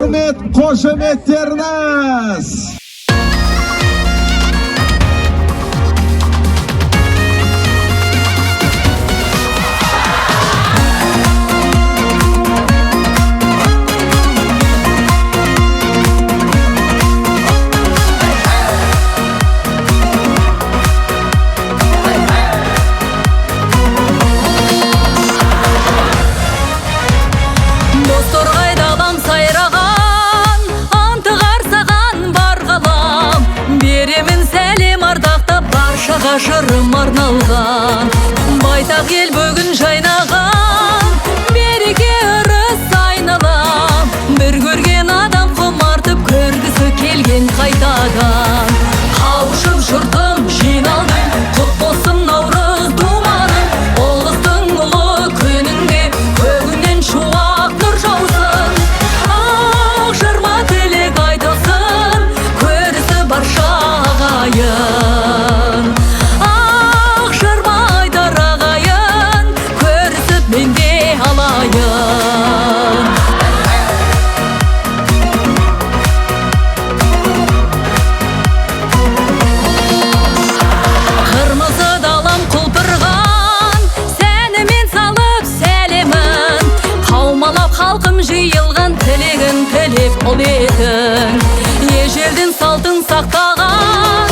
Рахмет, қошеметтеріңіз! Бозторғай далам сайраған, ынтығар саған бар ғалам. Беремін сәлем ардақтап, баршаға жырым арналған. Байтақ ел бүгін жайнаған, береке ырыс айналам. Бір көрген адам құмартып, көргісі келген қайтадан. Қауышып жұртым жиналдым, құт болсын наурыз думаным. Ұлыстың ұлы күнінде көгінен шуақ нұр жаусын. Ақ жарма тілек айтылсын, көрісі барша ағайын. Ақ жарма айтар ағайын, көрісіп мен де алайын. Қырмызы далам құлпырған, сәнімен салып сәлемін. Қаумалап халқым жиылған, тілегін тілеп ұл едің. Ежелден салтын сақтаған,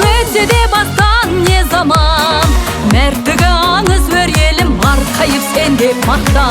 өтсе де бастан не заман. Мәрттігі аңыз өр елім, марқайып сен деп мақтан.